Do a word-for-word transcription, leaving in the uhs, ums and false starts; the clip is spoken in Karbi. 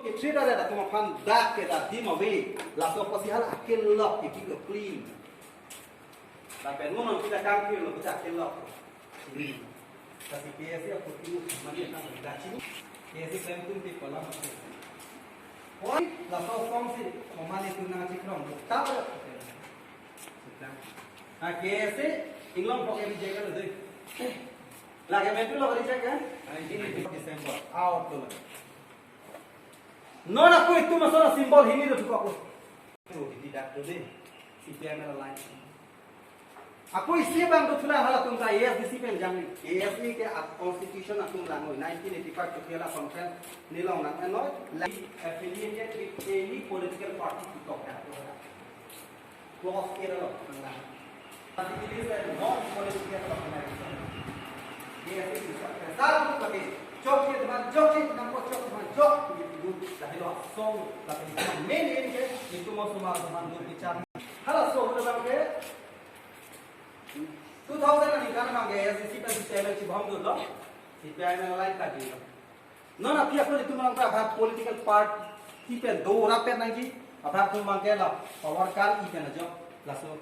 Itri dare da kuma phan dak ke da dim ave. Laso apotsi hala akelok ke big clean. Lapen mo non kita kangkir lo kita akelok. Kasi K S A apot itu mani na da chini. K S A klem tum ti kolam ave. Oi, laso song si mani tu na chikrong. Tahu. Nah, K S A inglong pok reject lo dei. Lake mentu lo reject kan? Ini December out lo. Non ako itum ason symbol hini do thukok lo. To di dak do dei. C P I M alliance. Ako isi abang do thulang halatum ta A S D C pen jangni. A S D C ke a constitution atum lang noi. Nineteen eighty-five Chokihola conference ni along nang noi. Affiliated with any political party to talk that. Clause A along nang lang. But it is a non-political organization. Yes, it is a result of it. Chok ye teman, chok ye teman, ko chok teman, chok ye teman. Lahelo song, tapi main aim ke, itu mau semua teman berbicara. Halaso abang ke, two thousand aningkan abang ke, A S D C pen C P I M chibom dolo, C P I M alliance tadi. Non aphi ako itum abang ke abang political party pen do rapet nangji, abang atum abang ke la, power kar-i pen ajok, laso.